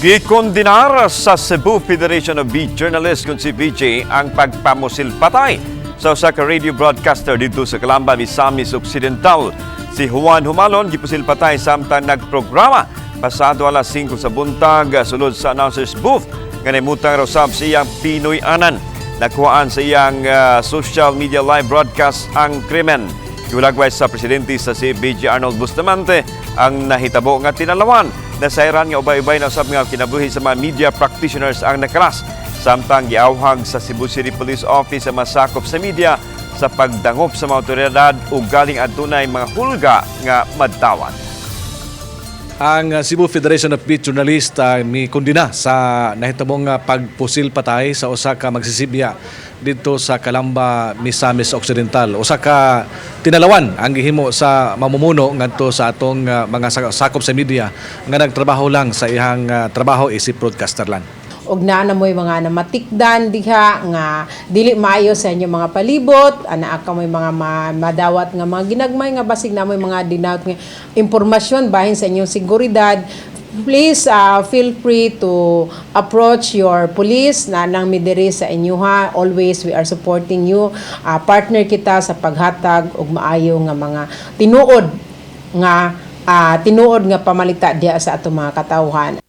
Gikondenar sa Cebu Federation of Beat Journalists kung CBJ ang pagpamusil patay sa usa ka radio broadcaster didto sa Calamba, Misamis Occidental. Si Juan Humalon gipusil patay samtang nagprograma pasado alas 5 sa buntag sulod sa announcer's booth nga nahimutang raw sab sa iyang Pinoy-anan. Nakuhaan sa iyang social media live broadcast ang krimen. Giulagway sa presidente sa CBJ Arnold Bustamante ang nahitabo nga tinalawan. Nasayran nga ubay-ubay na usab nga kinabuhi sa mga media practitioners ang nakalas. Samtang giawhag sa Cebu City Police Office ang masakop sa media sa pagdangop sa mga otoridad ug galing adunay mga hulga nga madawat. Ang Cebu Federation of Beat Journalists mi kondena sa nahitabong pagpusil patay sa usa ka magsisibya didto sa Calamba, Misamis Occidental. Usa ka tinalawan ang gihimo sa mamumuno ngadto sa atong mga sakop sa media nga nagtrabaho lang sa iyang trabaho isip broadcaster lang. Og naa na mo'y mga namatikdan diha nga dili maayo sa inyong mga palibot, anaa ka mo'y mga madawat nga mga ginagmay nga basig na mo'y mga dinawat nga impormasyon bahin sa inyong seguridad, please feel free to approach your police na nang midiri sa inyo ha. Always we are supporting you. Partner kita sa paghatag og maayo nga mga tinuod nga tinuod nga pamalita diha sa atong mga katawhan.